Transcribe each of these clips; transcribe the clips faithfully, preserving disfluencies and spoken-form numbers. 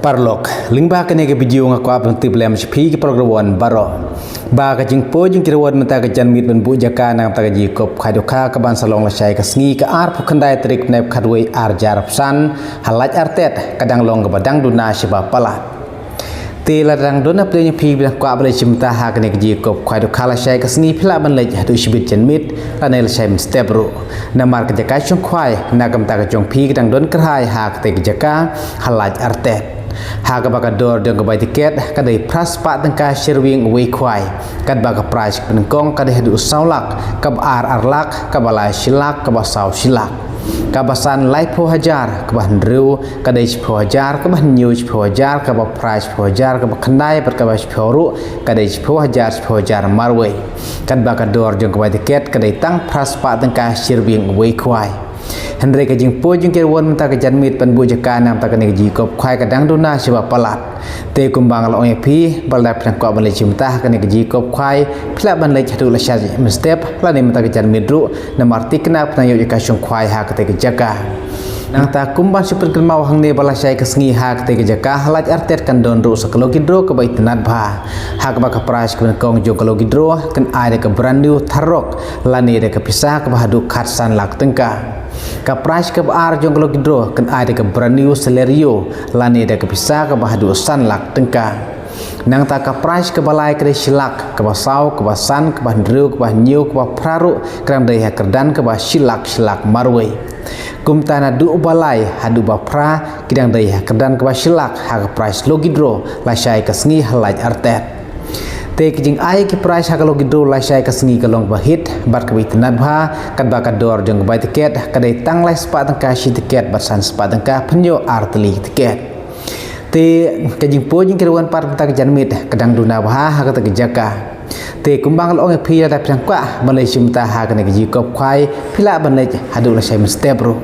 Paralok, lyngba kane ka video nga kwah ban tip lem sha phi ki paralok baroh ba ka jingpoi jong ki reward mynta ka janmiet ban buh jaka na ka bynta ka jingïakob khwai dohkha ka ban sa long lashai ka sngi ka arphew khyndai tarik bnai khatwei arhajar arphew san ha Laitartet ka dang long kaba dang duna sha ba palat. Te lada dang don na pdeng jong phi ba dang kwah ban leit shim bynta ha kane ka jingïakob khwai dohkha lashai ka sngi phi lah ban leit haduh shibit janmiet lane lashai mynstep ruh. Namar ka jaka shongkhwai na ka bynta ka jong phi ka dang don kyrhai ha kata ka jaka ha Laitartet. Ha kaba ka dor jong ka bai tiket ka dei phra spah tyngka shi ryngwiang uwei khwai. Katba ka prize kaba nyngkong ka dei haduh saw lak, kaba ar ar lak, kaba lai shi lak, kaba saw shi lak. Kaba san laiphew hajar, kaba hynriew ka dei shiphew hajar, kaba hynñiew shiphew hajar, kaba phra shiphew hajar, kaba khyndai bad kaba shiphew ruh ka dei shiphew hajar shiphew hajar marwei. Katba ka dor jong ka bai tiket ka dei tang phra spah tyngka shi ryngwiang uwei khwai. Hynrei ka jingpoi jong ki reward mynta ka janmiet ban buh jaka na ka bynta kane ka jingïakob khwai ka dang duna sha ba palat. Te kumba nga la ong ïa phi ba lada phi dang kwah ban leit shim bynta ha kane ka jingïakob khwai phi lah ban leit haduh lashai mynstep lane mynta ka janmiet ruh namar te kane phi dang ïoh jaka shongkhwai ha kata ka jaka. Nangta kumba shu pynkynmaw hangne ba lashai ka sngi ha kata ka jaka ha Laitartet kan don ruh sa ka lucky draw kaba itynnad bha. Ha kaba ka prize kaba nyngkong jong ka lucky draw kan ai da ka brand new Thar Roxx lane da ka pisa kaba haduh khatsan lak tyngka. Ka prize kaba ar jong ka lucky draw kan ai da ka brand new Celerio lane da ka pisa kaba haduh san lak tyngka. Nangta ka prize kaba lai ka dei shi lak, kaba saw, kaba san, kaba hynriew, kaba hynñiew, kaba phra ruh ka dang dei ha kyrdan kaba shi lak shi lak marwei. Kumta naduh ba lai haduh ba phra ki dang dei ha kyrdan kaba shi lak ha ka prize lucky draw lashai ka sngi ha Laitartet. Te ki jingai ki prize ha ka lucky draw lashai ka sngi ka long kaba hit bad kaba itynnad bha, katba ka dor jong ka bai tiket ka dei tang lai spah tyngka shi tiket bad san spah tyngka pynïoh ar tylli tiket. Te ka jingpoi jong ki reward pat mynta ka janmiet ka dang duna bha ha kata ka jaka. Te kumba nga la ong ïa phi lada phi dang kwah ban leit shim bynta ha kane ka jingïakob khwai phi lah ban leit haduh lashai mynstep ruh.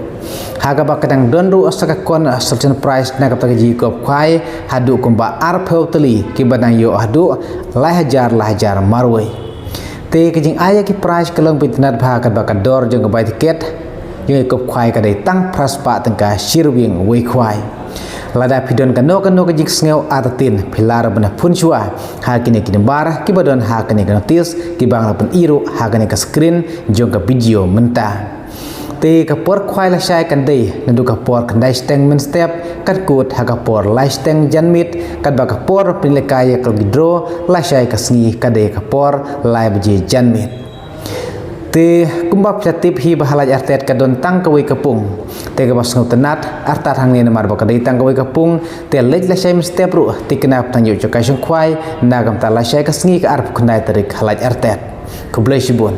Ha kaba ka dang don ruh sa ka consolation prize na ka bynta ka jingïakob khwai haduh kumba arphew tylli kiba dang ïoh haduh lai hajar lai hajar marwei. Te ka jingai ïa ki prize ka long ba itynnad bha katba ka dor jong ka bai tiket jong ka ïakob khwai ka dei tang phra spah tyngka shi ryngwiang uwei khwai. Lada phi don kano kano ka jingsngew artatien phi lah ruh ban phone shuwa ha kine ki nambar kiba don ha kane ka notice kiba nga la pyni ruh ha kane ka screen jong ka video mynta. Te ka por khwai lashai kan dei naduh ka por khyndai shiteng mynstep, katkut ha ka por lai shiteng janmiet, katba ka por pynlehkai ïa ka lucky draw lashai ka sngi ka dei ka por lai baje janmiet. Te kumba phi la tip hi ba ha Laitartet ka don tang kawei ka pung. Te kaba sngewtynnad artat hangne namar ba ka dei tang kawei ka pung, te leit lashai mynstep ruh te kane phi dang ïoh jaka shongkhwai na ka bynta lashai ka sngi ka arphew khyndai tarik ha Laitartet. Khublei shibun.